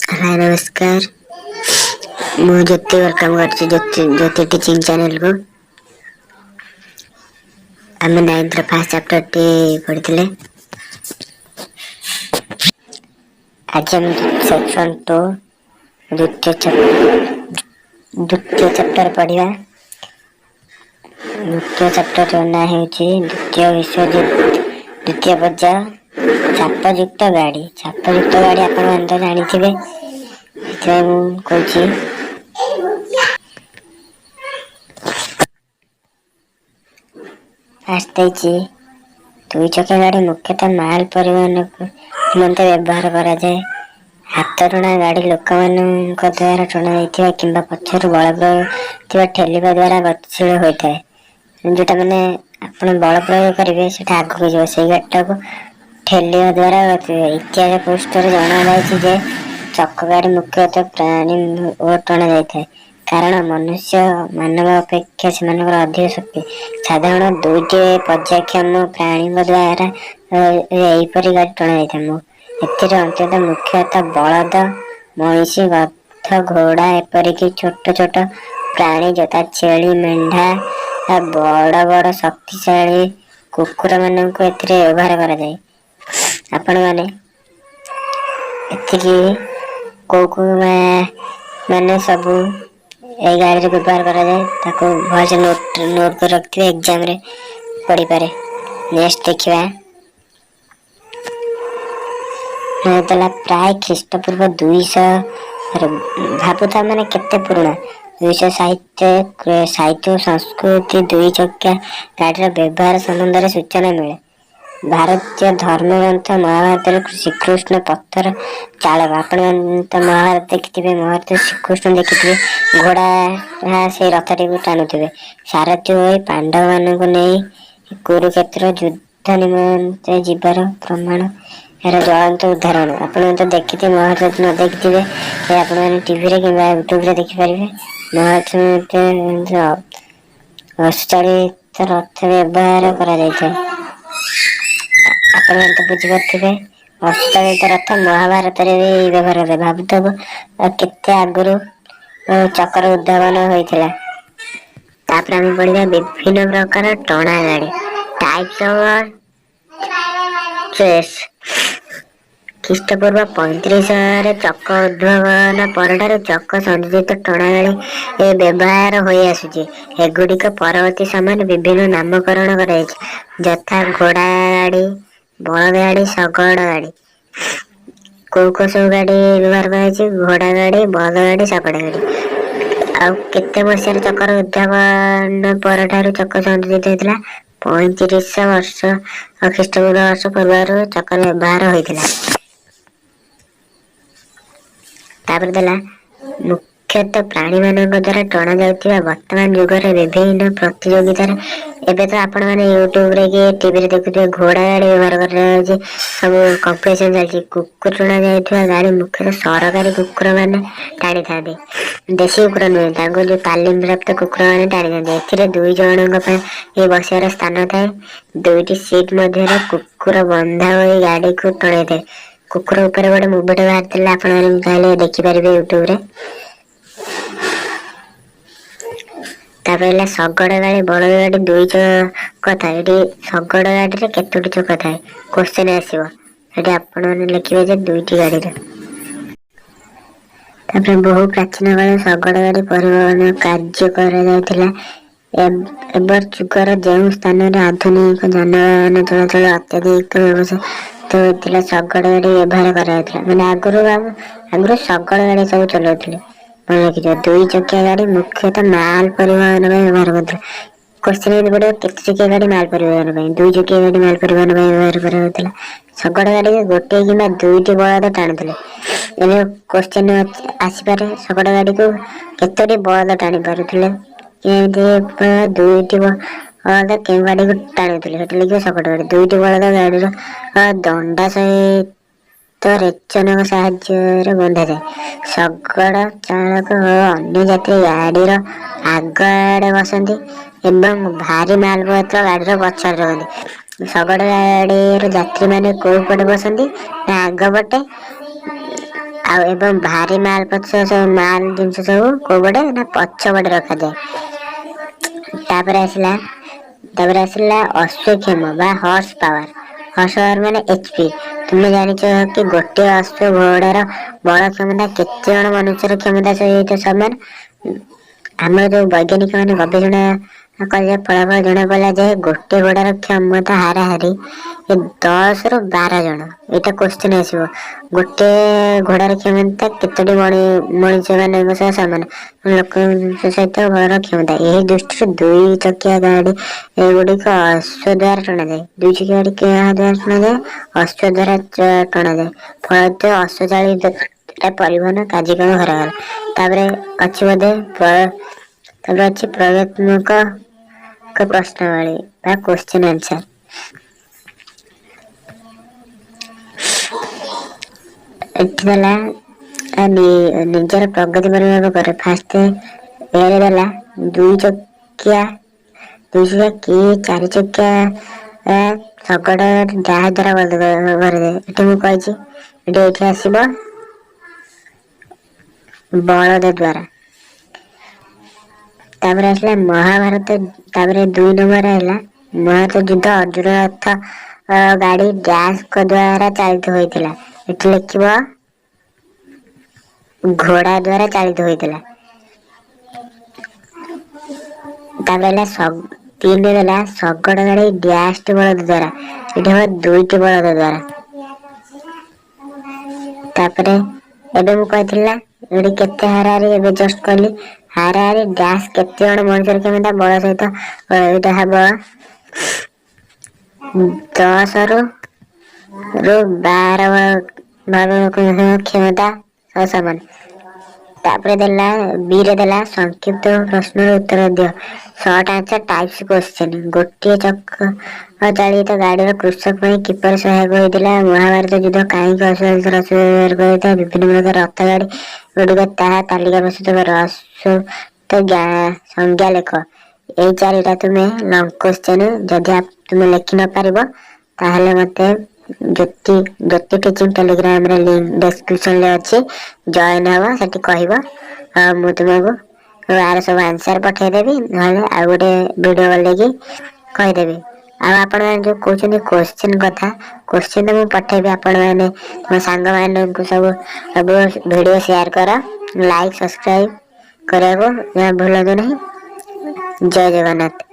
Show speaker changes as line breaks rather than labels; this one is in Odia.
ହାଏ, ନମସ୍କାର। ମୁଁ ଜ୍ୟୋତି welcome କରୁଛି ଜ୍ୟୋତି ଜ୍ୟୋତି ଟିଚିଂ ଚ୍ୟାନେଲକୁ। ଆମେ ନାଇନ୍ଥର ଫାର୍ଷ୍ଟ ଚାପ୍ଟରଟି ପଢ଼ିଥିଲେ। ଆଜି ଆମେ ସେକ୍ସନ୍ ଟୁ, ଦ୍ୱିତୀୟ ଚାପ୍ଟର ପଢ଼ିବା। ଦ୍ୱିତୀୟ ଚାପ୍ଟରର ନାଁ ହେଉଛି ଦ୍ୱିତୀୟ ବିଶ୍ୱଯୁଦ୍ଧ, ଦ୍ୱିତୀୟ ପର୍ଯ୍ୟାୟ, ଚାପଯୁକ୍ତ ଗାଡ଼ି। ଚାପଯୁକ୍ତ ଗାଡ଼ି ଆପଣମାନେ ତ ଜାଣିଥିବେ, ସେଥିପାଇଁ ମୁଁ କହୁଛି। ଫାଷ୍ଟ ଦେଇଛି, ଦୁଇ ଚକିଆ ଗାଡ଼ି ମୁଖ୍ୟତଃ ମାଲ ପରିବହନ ନିମନ୍ତେ ବ୍ୟବହାର କରାଯାଏ। ହାତ ଟଣା ଗାଡ଼ି ଲୋକମାନଙ୍କ ଦ୍ୱାରା ଟଣାଯାଇଥିବା କିମ୍ବା ପଛରୁ ବଳ ପ୍ରୟୋଗ ଥିବା ଠେଲିବା ଦ୍ୱାରା ଗତିଶୀଳ ହୋଇଥାଏ। ଯେଉଁଟା ମାନେ ଆପଣ ବଳ ପ୍ରୟୋଗ କରିବେ, ସେଇଟା ଆଗକୁ ଯିବ। ସେଇ ଗାଡ଼ିଟାକୁ ଠେଲିବା ଦ୍ୱାରା ଗତି। ଇତିହାସ ପୃଷ୍ଠରେ ଜଣାଯାଇଛି ଯେ ଚକ ଗାଡ଼ି ମୁଖ୍ୟତଃ ପ୍ରାଣୀ ଓ ଟଣା ଯାଇଥାଏ, କାରଣ ମନୁଷ୍ୟ ମାନବ ଅପେକ୍ଷା ସେମାନଙ୍କର ଅଧିକ ଶକ୍ତି। ସାଧାରଣ ଦୁଇଟି ପର୍ଯ୍ୟାୟକ୍ଷମ ପ୍ରାଣୀଙ୍କ ଦ୍ୱାରା ଏହିପରି ଗାଡ଼ି ଟଣା ଯାଇଥାଏ। ମୁଁ ଏଥିରେ ଅନ୍ତତଃ ମୁଖ୍ୟତଃ ବଳଦ, ମଇଁଷି, ଗଧ, ଘୋଡ଼ା, ଏପରିକି ଛୋଟ ଛୋଟ ପ୍ରାଣୀ ଯଥା ଛେଳି, ମେଣ୍ଢା, ବଡ଼ ବଡ଼ ଶକ୍ତିଶାଳୀ କୁକୁରମାନଙ୍କୁ ଏଥିରେ ବ୍ୟବହାର କରାଯାଏ। ଆପଣମାନେ ଏତିକି କେଉଁ କେଉଁ ମାନେ ସବୁ ଏଇ ଗାଡ଼ିରେ ବ୍ୟବହାର କରାଯାଏ, ତାକୁ ଭଲସେ ନୋଟ୍ ନୋଟ୍ କରି ରଖିଥିବେ, ଏକ୍ଜାମରେ ପଡ଼ିପାରେ। ନେକ୍ସଟ ଦେଖିବା। ଦେଲା, ପ୍ରାୟ ଖ୍ରୀଷ୍ଟପୂର୍ବ 200, ଭାବୁଥାଉ ମାନେ କେତେ ପୁରୁଣା, 200 ସାହିତ୍ୟ ସାହିତ୍ୟ ଓ ସଂସ୍କୃତି ଦୁଇ ଚକିଆ ଗାଡ଼ିର ବ୍ୟବହାର ସମ୍ବନ୍ଧରେ ସୂଚନା ମିଳେ। ଭାରତୀୟ ଧର୍ମଗ୍ରନ୍ଥ ମହାଭାରତରେ ଶ୍ରୀକୃଷ୍ଣ ପଥର ଚାଳକ, ଆପଣମାନେ ତ ମହାଭାରତ ଦେଖିଥିବେ, ମହାଭାରତ ଶ୍ରୀକୃଷ୍ଣ ଦେଖିଥିବେ, ଘୋଡ଼ା ସେଇ ରଥଟିକୁ ଟାଣୁଥିବେ, ସାରଥୀ ହୋଇ ପାଣ୍ଡବମାନଙ୍କୁ ନେଇ କୁରୁକ୍ଷେତ୍ର ଯୁଦ୍ଧ ନିମନ୍ତେ ଯିବାର ପ୍ରମାଣ ଏହାର ଜ୍ୱଳନ୍ତ ଉଦାହରଣ। ଆପଣମାନେ ତ ଦେଖିଥିବେ ମହାଭାରତ, ନ ଦେଖିଥିବେ ଆପଣମାନେ ଟିଭିରେ କିମ୍ବା ୟୁଟ୍ୟୁବରେ ଦେଖିପାରିବେ। ମହାଭାରତ ଅଶ୍ଵଚାଳିତ ରଥ ବ୍ୟବହାର କରାଯାଇଥାଏ। ଆପଣମାନେ ତ ବୁଝିପାରୁଥିବେ, ଅଶ୍ଵଚାଳିତ ରଥ ମହାଭାରତରେ ବି ବ୍ୟବହାର କରାଯାଏ। ଭାବୁଥିବ କେତେ ଆଗରୁ ଚକର ଉଦ୍ଭାବନ ହୋଇଥିଲା। ତାପରେ ଆମେ ପଢିବା ବିଭିନ୍ନ ପ୍ରକାର ଟଣା ଗାଡ଼ି, ଟାଇପ୍ସ ଅଫ ଚେସ୍। ଖ୍ରୀଷ୍ଟପୂର୍ବ 3500ରେ ଚକ ଉଦ୍ଭାବନ ପରଠାରୁ ଚକ ସଂଯୋଜିତ ଟଣା ଗାଡ଼ି ବ୍ୟବହାର ହୋଇ ଆସୁଛି। ଏଗୁଡ଼ିକ ପରବର୍ତ୍ତୀ ସମୟରେ ବିଭିନ୍ନ ନାମକରଣ କରାଯାଇଛି, ଯଥା ଘୋଡ଼ା ଗାଡ଼ି, ବଳଦ ଗାଡ଼ି, ଶଗଡ଼ ଗାଡ଼ି। କେଉଁ କେଉଁ ସବୁ ଗାଡ଼ି ବ୍ୟବହାର କରାଯାଇଛି? ଘୋଡ଼ା ଗାଡ଼ି, ବଳଦ ଗାଡ଼ି, ଶଗଡ଼ ଗାଡ଼ି। ଆଉ କେତେ ମସିହାରେ ଚକର ଉଦ୍ଭାବନ ପରଠାରୁ ଚକ ସଂଯୋଜିତ ହେଇଥିଲା? 3500 ବର୍ଷ ଖ୍ରୀଷ୍ଟପୂର୍ବ ବର୍ଷ ପୂର୍ବରୁ ଚକର ବ୍ୟବହାର ହୋଇଥିଲା। ତାପରେ ଦେଲା, ମୁଖ୍ୟତଃ ପ୍ରାଣୀମାନଙ୍କ ଦ୍ୱାରା ଟଣା ଯାଉଥିବା ବର୍ତ୍ତମାନ ଯୁଗରେ ବିଭିନ୍ନ ପ୍ରତିଯୋଗିତାରେ, ଏବେ ତ ଆପଣମାନେ ୟୁଟ୍ୟୁବରେ କି ଟିଭିରେ ଦେଖୁଥିବେ, ଘୋଡ଼ା ଗାଡ଼ି ବ୍ୟବହାର କରାଯାଉଛି, ସବୁ କମ୍ପିଟିସନ୍ ଚାଲିଛି। କୁକୁର ଟଣା ଯାଉଥିବା ଗାଡ଼ି ମୁଖ୍ୟତଃ ସରକାରୀ କୁକୁରମାନେ ଟାଣିଥାନ୍ତି, ଦେଶୀ କୁକୁର ନୁହେଁ, ତାଙ୍କୁ ଯେଉଁ ତାଲିମ ପ୍ରାପ୍ତ କୁକୁରମାନେ ଟାଣିଥାନ୍ତି। ଏଥିରେ ଦୁଇ ଜଣଙ୍କ ପାଇଁ ବସିବାର ସ୍ଥାନ ଥାଏ। ଦୁଇଟି ସିଟ୍ ମଧ୍ୟରେ କୁକୁର ବନ୍ଧା ହୋଇ ଗାଡ଼ିକୁ ଟଣାଇଥାଏ। କୁକୁର ଉପରେ ଗୋଟେ ମୁଭିଟେ ବାହାରିଥିଲା, ଆପଣମାନେ ଚାହିଁଲେ ଦେଖିପାରିବେ ୟୁଟ୍ୟୁବରେ। ତାପରେ ହେଲା ଶଗଡ଼ ଗାଡ଼ି, ବଳଦ ଗାଡ଼ି ଦୁଇ ଚକ ଥାଏ। ଏଠି ଶଗଡ଼ ଗାଡ଼ିରେ କେତୋଟି ଚକ ଥାଏ, କୋଶ୍ଚିନ୍ ଆସିବ। ସେଠି ଆପଣମାନେ ଲେଖିବେ ଯେ ଦୁଇଟି ଗାଡ଼ିରେ। ତାପରେ ବହୁ ପ୍ରାଚୀନ କାଳରେ ଶଗଡ଼ ଗାଡ଼ି ପରିବହନ କାର୍ଯ୍ୟ କରାଯାଉଥିଲା। ଏବର ଯୁଗର ଯେଉଁ ସ୍ଥାନରେ ଆଧୁନିକ ଯାନବାହନ ଚଳାଚଳ ଅତ୍ୟଧିକ ବ୍ୟବହୃତ ହୋଇଥିଲା, ଶଗଡ଼ ଗାଡ଼ି ବ୍ୟବହାର କରାଯାଉଥିଲା। ମାନେ ଆଗରୁ ଆଗରୁ ଶଗଡ଼ ଗାଡ଼ି ସବୁ ଚଲାଉଥିଲେ, ମନେ ରଖିଥିବ। ଦୁଇ ଚକିଆ ଗାଡ଼ି ମୁଖ୍ୟତଃ ମାଲ ପରିବହନ ପାଇଁ ବ୍ୟବହାର କରୁଥିଲେ। କୋଶ୍ଚିନ୍ ଏମିତି ପଡ଼ିବ, କେତେ ଚକିଆ ଗାଡ଼ି ମାଲ ପରିବହନ ପାଇଁ? ଦୁଇ ଚକିଆ ଗାଡ଼ି ମାଲ ପରିବହନ ପାଇଁ ବ୍ୟବହାର କରାଯାଉଥିଲା। ଶଗଡ଼ ଗାଡ଼ିରେ ଗୋଟିଏ କିମ୍ବା ଦୁଇଟି ବଳଦ ଟାଣୁଥିଲେ। ଏବେ କୋଶ୍ଚିନ୍ ଆସିପାରେ, ଶଗଡ଼ ଗାଡ଼ିକୁ କେତୋଟି ବଳଦ ଟାଣି ପାରୁଥିଲେ? ଏମିତି ଦୁଇଟି ବଳଦ କେଉଁ ଗାଡ଼ିକୁ ଟାଣୁଥିଲେ, ସେଠି ଲେଖିବ ଶଗଡ଼ ଗାଡ଼ି। ଦୁଇଟି ବଳଦ ଗାଡ଼ିର ଦଣ୍ଡା ସହିତ ରେଚନକ ସାହାଯ୍ୟରେ ବନ୍ଧାଯାଏ। ଶଗଡ଼ ଚାଳକ ଓ ଅନ୍ୟ ଯାତ୍ରୀ ଗାଡ଼ିର ଆଗ ଆଡ଼େ ବସନ୍ତି ଏବଂ ଭାରି ମାଲପତ୍ର ଗାଡ଼ିର ପଛରେ ରଖନ୍ତି। ଶଗଡ଼ ଗାଡ଼ିର ଯାତ୍ରୀମାନେ କେଉଁ ପଟେ ବସନ୍ତି ନା ଆଗ ପଟେ, ଆଉ ଏବଂ ଭାରି ମାଲ ପଛ ସବୁ, ମାଲ ଜିନିଷ ସବୁ କୋଉ ପଟେ ନା ପଛ ପଟେ ରଖାଯାଏ। ତାପରେ ଆସିଲା ଅଶ୍ୱକ୍ଷମ ବା ହର୍ସ ପାୱାର। ହର୍ସ ପାୱାର ମାନେ HP। ତୁମେ ଜାଣିଛ କି ଗୋଟିଏ ଅଶ୍ୱ ଘୋଡ଼ାର ବଳ କ୍ଷମତା କେତେ ଜଣ ମନୁଷ୍ୟର କ୍ଷମତା ସହିତ ସମାନ? ଆମର ଯୋଉ ବୈଜ୍ଞାନିକ ମାନେ ଗବେଷଣା କରିବା ଫଳାଫଳ ଜଣାପଡ଼ିଲା ଯେ ଗୋଟିଏ ଘୋଡ଼ାର କ୍ଷମତା ହାରାହାରି 10ରୁ 12 ଜଣ। ଏଇଟା କୋଶ୍ଚିନ୍ ଆସିବ, ଗୋଟେ ଘୋଡ଼ାର କ୍ଷମତା କେତୋଟି ମଣିଷ ମାନଙ୍କ ସହ ସମାନ, ଲୋକଙ୍କ ସହିତ ଘୋଡ଼ାର କ୍ଷମତା। ଏହି ଦୃଷ୍ଟିରୁ ଦୁଇ ଚକିଆ ଗାଡ଼ି ଏଗୁଡ଼ିକ ଅଶ୍ୱ ଦ୍ୱାରା ଟଣାଯାଏ। ଦୁଇ ଚକିଆ ଗାଡ଼ି କାହା ଦ୍ୱାରା ଟଣାଯାଏ? ଅଶ୍ୱ ଦ୍ୱାରା ଟଣାଯାଏ। ଫଳତଃ ଅଶ୍ୱ ଚାଳିତ ପରିବହନ କାର୍ଯ୍ୟକ୍ରମ କରାଗଲା। ତାପରେ ଅଛି ବୋଧେ, ତାପରେ ଅଛି ପ୍ରୟୋଗାତ୍ମକ ପ୍ରଶ୍ନାବଳୀ ବା କୋଶ୍ଚିନ୍ ଆନ୍ସର। ଏଠି ଦେଲା, ନିଜର ପ୍ରଗତି ପରିମାପ କରେ। ଫାଷ୍ଟ ଏରେ ଦେଲା, ଦୁଇ ଚକିଆ କି ଚାରି ଚକିଆ ଶଗଡ଼ ଯାହା ଦ୍ୱାରା କରାଯାଏ। ଏଠି ମୁଁ କହିଛି, ଏଠି ଆସିବ ବଳଦ ଦ୍ୱାରା। ତାପରେ ଆସିଲା ମହାଭାରତ। ତାପରେ 2 ନମ୍ବର ହେଲା, ମହାଭାରତ ଯୁଦ୍ଧ ଅର୍ଜୁନ ରଥ ଗାଡ଼ି ଡ୍ୟାସ୍ଙ୍କ ଦ୍ୱାରା ଚାଳିତ ହୋଇଥିଲା। ଏଠି ଲେଖିବ ଘୋଡ଼ା ଦ୍ୱାରା ଚାଳିତ ହୋଇଥିଲା। ତାପରେ ହେଲା 3 ଦେଲା, ଶଗଡ଼ ଗାଡ଼ି ଡ୍ୟାସ୍ଟି ବଳଦ ଦ୍ୱାରା। ଏଠି ହବ ଦୁଇଟି ବଳଦ ଦ୍ୱାରା। ତାପରେ ଏବେ ମୁଁ କହିଥିଲି ନା, ଏଠି କେତେ ହାରାହାରି, ଏବେ ଜଷ୍ଟ କହିଲି, ହାରାହାରି ଡ୍ୟାସ୍ କେତେ ଜଣ ମଣିଷର କ୍ଷମତା ବଳ ସହିତ। ଏଇଟା ହେବ 10ରୁ 12 ଭାବେ କ୍ଷମତା ସହ ସମାନ। ତାପରେ ଦେଲା, ବିରେ ଦେଲା, ସଂକ୍ଷିପ୍ତ ପ୍ରଶ୍ନର ଉତ୍ତର ଦିଅ, ସର୍ଟ ଆନ୍ସର ଟାଇପ୍ସ କ୍ୱେଶ୍ଚନ୍। ଗୋଟିଏ ଚକ ଚାଳିତ ଗାଡ଼ିର କୃଷକ ପାଇଁ କିପରି ସହାୟକ ହୋଇଥିଲା? ମହାଭାରତ ଯୁଦ୍ଧ କାହିଁକି ଅଶ୍ୱ ରଥ ବ୍ୟବହାର କରାଯାଇଥାଏ? ବିଭିନ୍ନ ପ୍ରକାର ରଥ ଗାଡ଼ି ଗୁଡ଼ିକ ତାହା ତାଲିକା ପ୍ରସ୍ତୁତ କର। ଅଶ୍ୱ ସଂଜ୍ଞା ଲେଖ। ଏଇ ଚାରିଟା ତୁମେ ଲଙ୍ଗ କ୍ୱେଶ୍ଚନ୍ ଯଦି ତୁମେ ଲେଖି ନ ପାରିବ, ତାହେଲେ ମୋତେ ଜ୍ୟୋତି ଜ୍ୟୋତି ଟିଚିଂ ଟେଲିଗ୍ରାମରେ ଲିଙ୍କ ଡେସ୍କ୍ରିପସନରେ ଅଛି, ଜଏନ୍ ହେବ, ସେଠି କହିବ, ଆଉ ମୁଁ ତୁମକୁ ଆର ସବୁ ଆନ୍ସର ପଠାଇଦେବି, ନହେଲେ ଆଉ ଗୋଟେ ଭିଡ଼ିଓ ବନେଇକି କହିଦେବି। ଆଉ ଆପଣମାନେ ଯେଉଁ କହୁଛନ୍ତି କୋଶ୍ଚିନ୍ କଥା, କୋଶ୍ଚିନ୍ ତ ମୁଁ ପଠାଇବି। ଆପଣମାନେ ତୁମ ସାଙ୍ଗମାନଙ୍କୁ ସବୁ ସବୁ ଭିଡ଼ିଓ ସେୟାର କର, ଲାଇକ୍ ସବସ୍କ୍ରାଇବ୍ କରିବାକୁ ଜମା ଭୁଲନ୍ତୁ ନାହିଁ। ଜୟ ଜଗନ୍ନାଥ।